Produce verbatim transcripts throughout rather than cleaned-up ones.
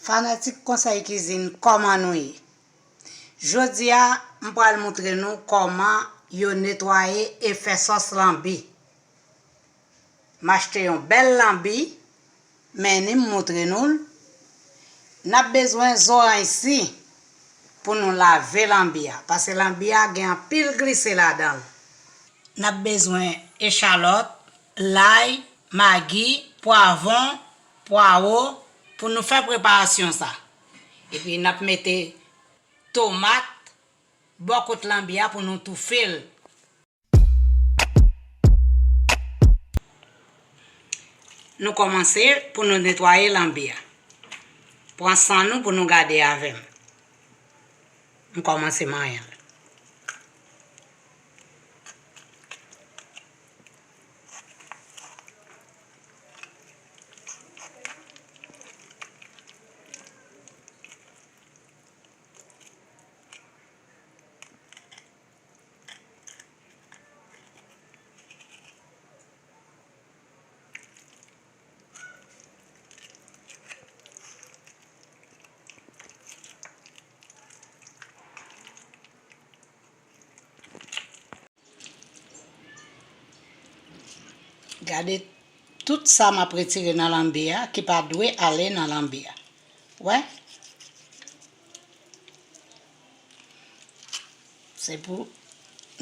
Fanatik Konsèy Kizin, kòman nou ye? Jodi a, m pral moutre nou kòman yo netwaye e fè sòs lanbi. M achte yon bèl lanbi, men ni m moutre nou l. N ap bezwen zoranj si pou nou lave lanbi a, paske lanbi a gen anpil glise ladan l. N ap bezwen echalòt, lay, magi, pwavwon, pwawo pou nou fè preparasyon sa. Epi n ap mete tomat bò kot lanbi a pou nou toufe l. Nou kòmanse pou nou netwaye lanbi a. Pran san nou pou nou gade avè m. M kòmanse manyen l. Gade tout sa m ap retire nan lanbi a ki pa dwe ale nan lanbi a. Wè? Se pou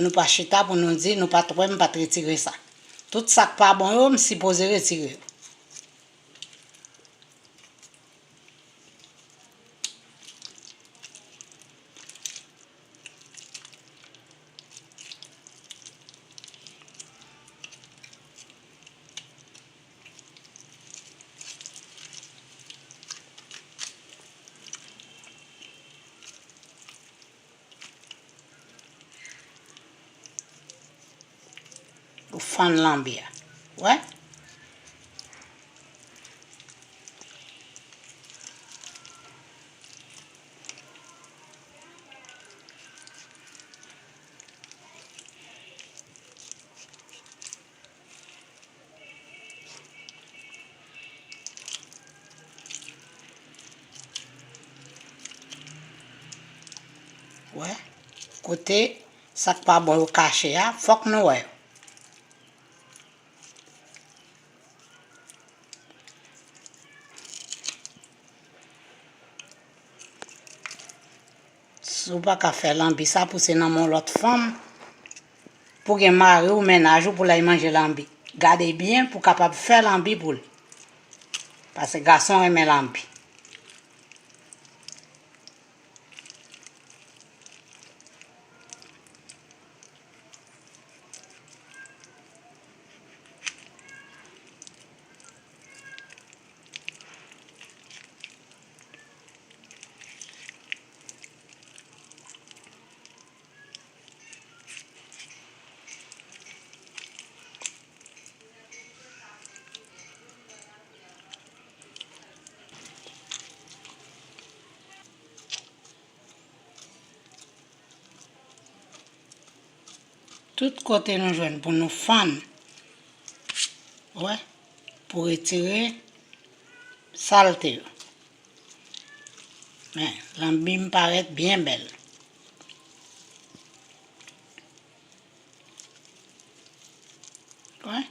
nou pa chita pou nou di nou pa t wè m pa t retire sa. Tout sa k pa bon yo, m sipoze retire yo. Ou fann lanbi a. Wè? Wè, kote sa k pa bon yo kache a, fòk nou wè yo. Si w pa ka fè lanbi sa, pou se nan men yon lòt fanm, pou gen mari w, mennaj ou, pou l al manje lanbi. Gade byen pou w kapab fè lanbi pou l. Paske gason renmen lanbi. Tout kote nou jwenn pou nou fann, wè, pou retire salte yo. Men, lanbi m parèt byen bèl. Wè.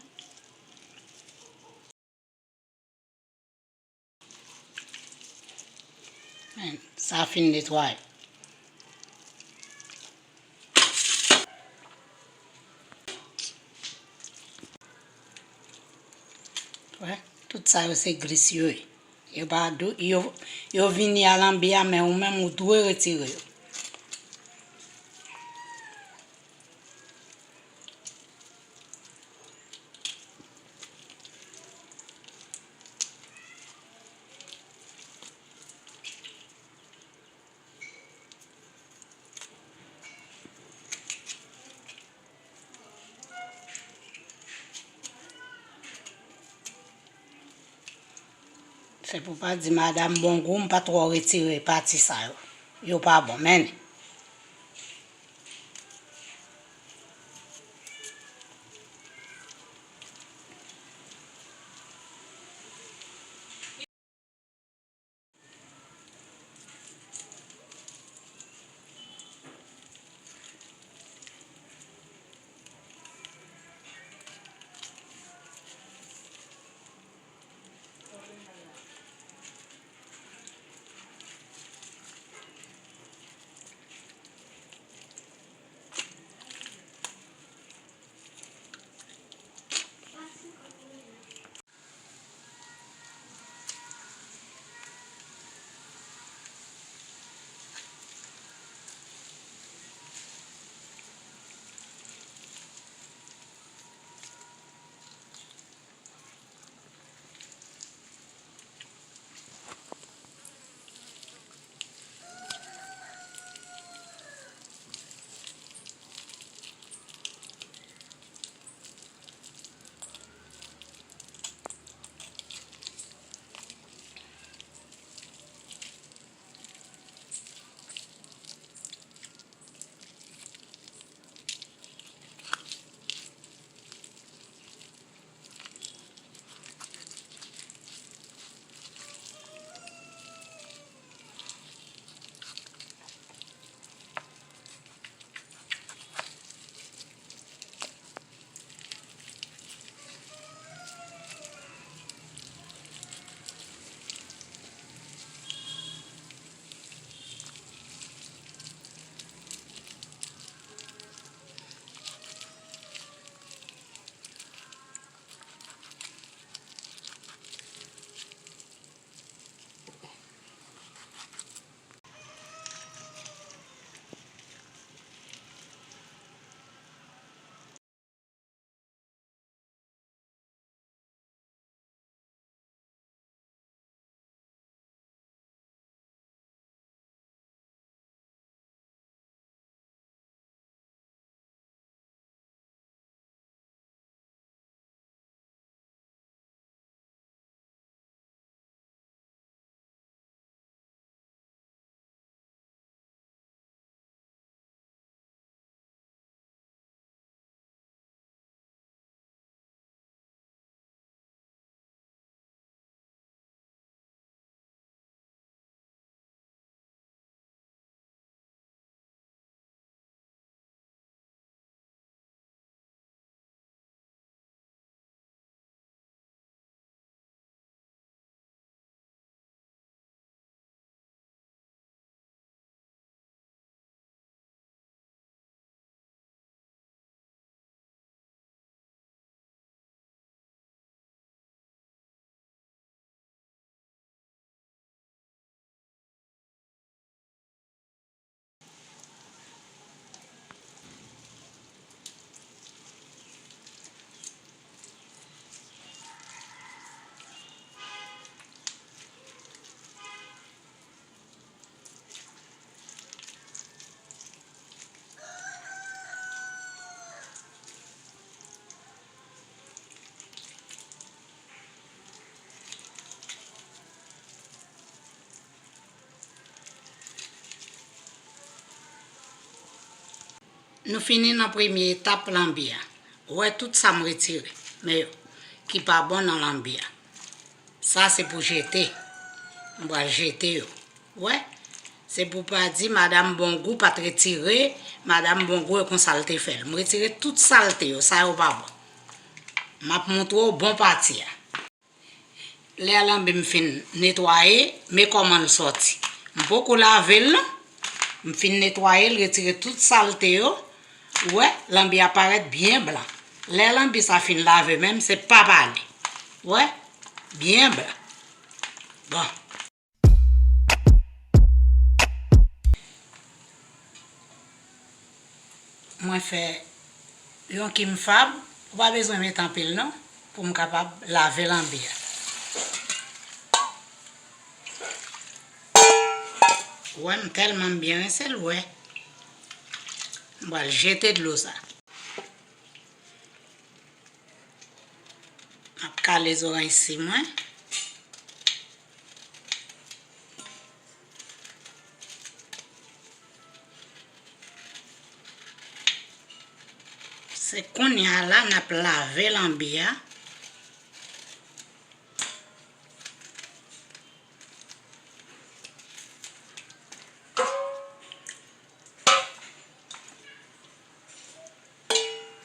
Men, sa fin netwaye. Wè, tout sa yo se glis yo ye. Yo pa dou, yo, yo vini a lanbi a, men ou menm ou dwe retire yo. Se pou pa di madanm bon gou, m pa twò retire pati sa yo. Yo pa bon, men. Nou fini nan premye etap lanbi a. Ou wè tout sa m retire, men yo, ki pa bon nan lanbi a. Sa se pou jete. M pral jete yo. Ou wè? Se pou pa di madam Bongou pa t retire, madam Bongou e konsa l te fè l. M retire tout salte yo, sa yo pa bon. M ap montre w bon pati a. Lè lanbi m fin netwaye, men kòman l sòti. M poko lave l non. M fin netwaye l, retire tout salte yo. Ou wè, lanbi a parèt byen blan. Lè lanbi sa fin lave menm, se pa pale. Ou wè, byen blan. Bon. Mwen fè yon kimfab, ou pa bezwen met anpil non, pou m kapab lave lanbi a. Ou wè, m tèlman byen rense l, ou wè. M pral jete dlo sa. M ap kale zoranj si mwen. Se kounye a la n ap lave lanbi a.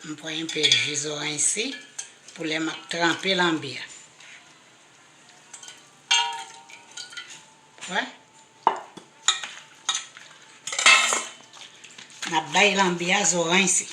M pran enpe ji zoranj si pou lè m ap tranpe lanbi a. Wè. N ap bay lanbi a zoranj si.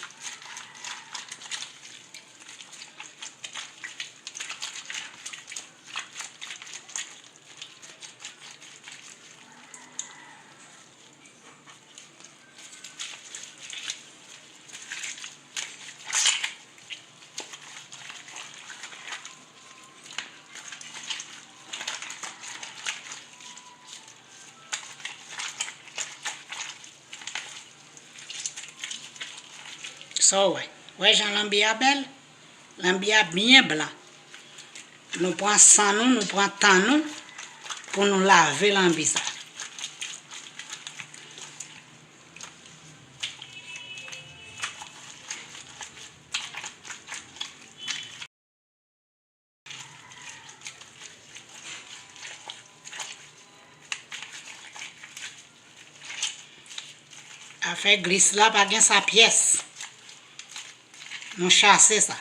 Sa w wè? Wè jan lanbi a bèl? Lanbi a byen blan. Nou pran san nou, nou pran tan nou pou nou lave lanbi sa. Afè glis la pa gen sa pyès. Nou chase sa.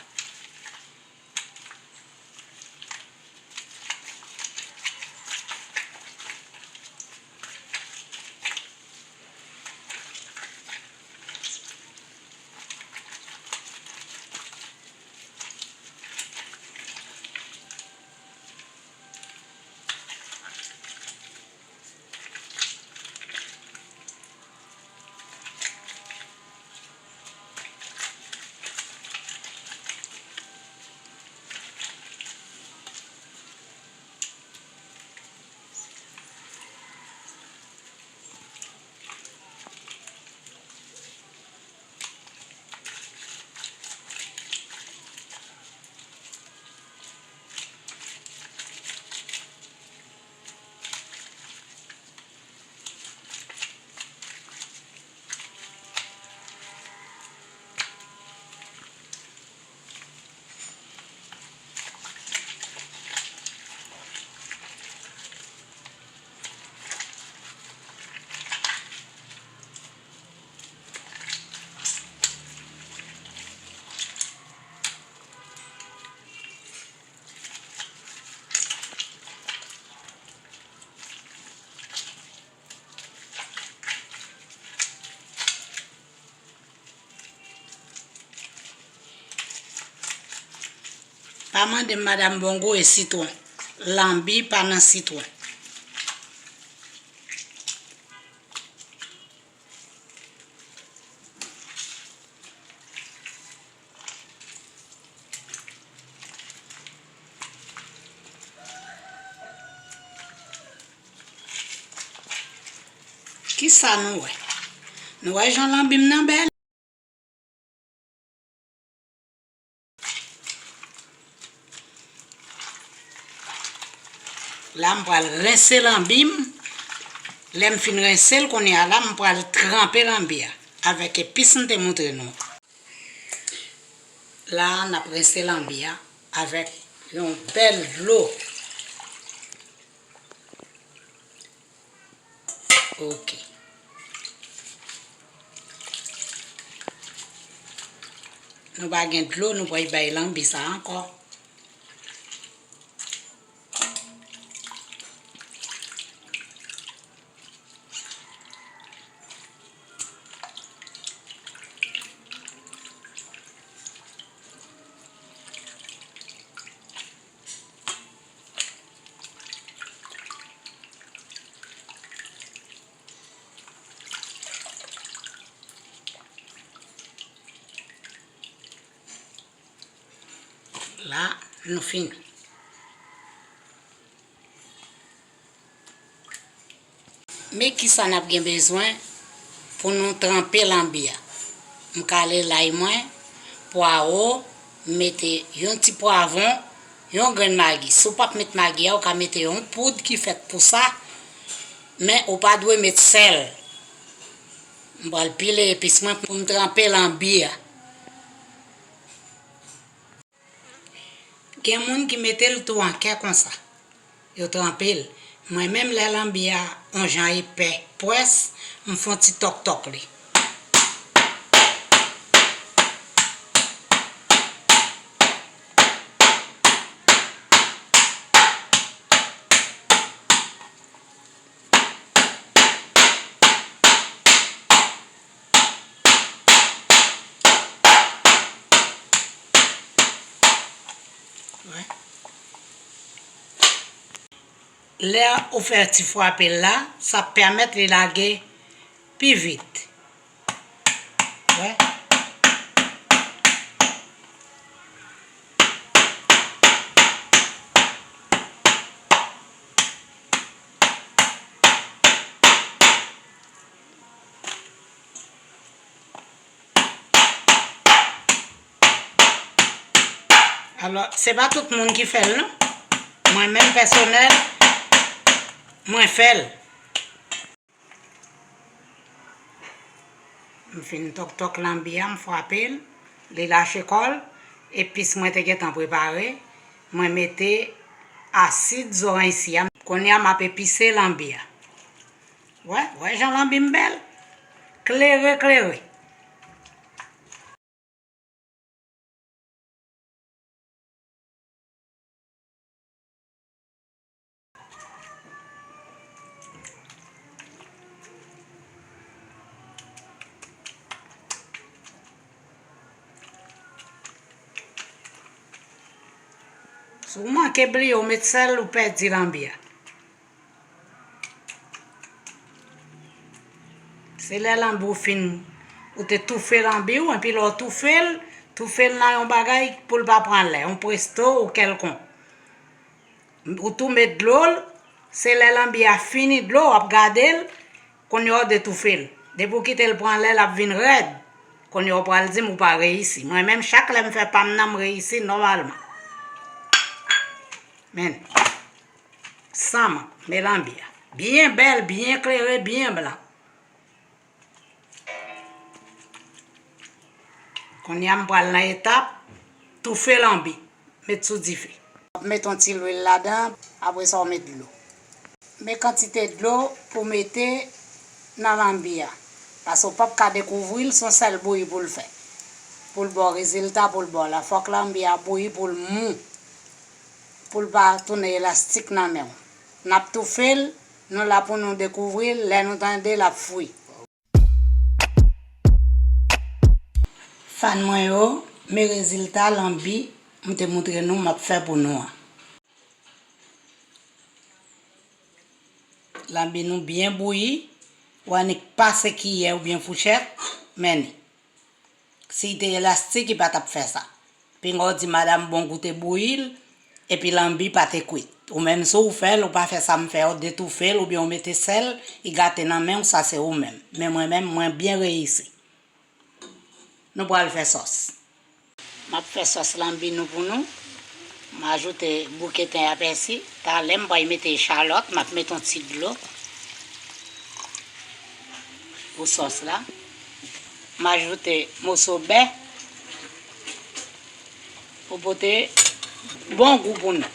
Pa mande m madanm Bongo e sitwon. Lanbi pa nan sitwon. Kisa nou wè? Nou wè jan lanbi m nan bèl? La, m pral rense lanbi m. Lè m fin rense l, kounye a la, m pral tranpe lanbi a. avèk epis m te montre nou. La a, n ap rense lanbi a avèk yon bèl dlo. Ok. Nou pa gen dlo, nou pral bay lanbi sa ankò. La, nou fini. Men kisa n ap gen bezwen pou nou tranpe lanbi a. M kale lay mwen, pwawo, m mete yon ti pwavwon, yon grenn magi. Si w p ap met magi a, ou ka mete yon poud ki fèt pou sa, men ou pa dwe met sèl. M pral pile epis mwen pou m tranpe lanbi a. Gen moun ki mete l tou an kè konsa. Yo tranpe l. Mwen menm, lè lanbi a on jan epè, pwès, m fè on ti tòktòk li. Wè. Lè ou fè ti frape l la, sa ap pèmèt li lage pi vit. Wè. Alò, se pa tout moun ki fè l non. Mwen menm pèsonèl, mwen fè l. M fin tòktòk lanbi a, m frape l, li lache kò l, epis mwen te gentan prepare, mwen mete asid zoranj si a. Kounye a m ap epise lanbi a. Wè, wè jan lanbi m bèl. Klere, klere. Si w manke bliye w met sèl, ou pèdi lanbi a. Se lè lanbi w fin, ou te toufe lanbi w, epi lè w toufe l, toufe l nan yon bagay pou l pa pran lè, yon presto ou kèlkonk. Ou tou met dlo l, se lè lanbi a fini dlo, w ap gade l, kounye a w detoufe l. Depi w kite l pran lè, l ap vin rèd. Kounye a w pral di m ou pa reyisi. Mwen menm, chak lè m fè pa m nan, m reyisi nòmalman. Men. San mank, men lanbi a. Byen bèl, byen klere, byen blan. Kounye a m pral nan etap toufe lanbi, met sou dife. W ap met yon ti lwil ladan, apre sa w met dlo. Men kantite dlo pou mete nan lanbi a. Paske w p ap ka dekouvri l, se yon sèl bouyi pou l fè. Pou l ba w rezilta, pou l ba w la. Fòk lanbi a bouyi pou l mou. Pou l pa tounen elastik nan men w. N ap toufe l, nou la pou nou dekouvri l, lè nou tande l ap fri. Fan mwen yo, men rezilta lanbi m te montre nou m ap fè pou nou an. Lanbi nou byen bouyi, w annik pase kiyè oubyen fouchèt, men ni. Si l te elastik, li pa t ap fè sa. Pinga w di madanm Bongou te bouyi l, epi lanbi pa te kwit. Ou menm, si w fè l, ou pa fè sa m fè w, detoufe l oubyen w mete sèl, li gate nan men w, sa se ou menm. Men mwen menm, mwen byen reyisi. Nou pral fè sòs. M ap fè sòs lanbi nou pou nou. M ajoute bouke ten a pèsi. Talè m pral mete echalòt, m ap mete yon ti dlo pou sòs la. M ajoute moso bè pou pote bon gou pou nou.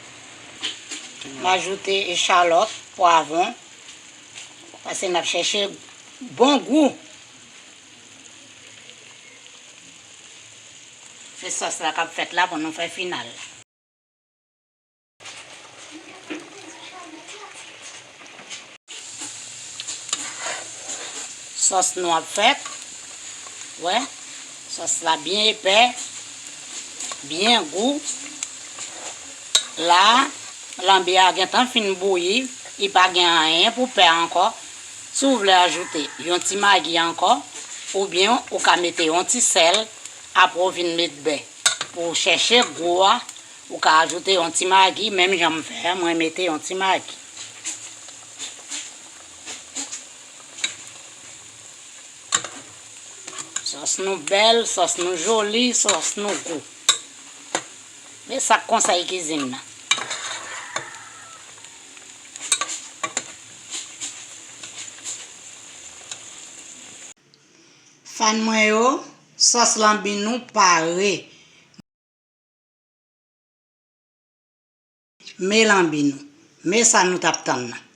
M ajoute echalòt, pwavwon, paske n ap chèche bon gou. Se sòs la k ap fèt la pou nou fè final la. Sòs nou ap fèt. Wè, sòs la byen epè, byen gou. La, lanbi a gentan fin bouyi, li pa gen anyen pou pè ankò. Si w vle ajoute yon ti magi ankò, oubyen ou ka mete yon ti sèl, apre w vin met bè. Pou w chèche gou a, ou ka ajoute yon ti magi, menm jan m fè a, mwen mete yon ti magi. Sòs nou bèl, sòs nou joli, sòs nou gou. Men sa k konsèy kizin nan. Fan mwen yo, sòs lanbi nou pare. Men lanbi nou. Men sa nou t ap tann nan.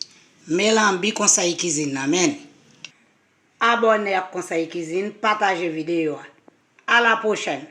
Men lanbi konsèy kizin nan, men. Abòne ak Konsèy Kizin, pataje videyo a. A la pwochèn!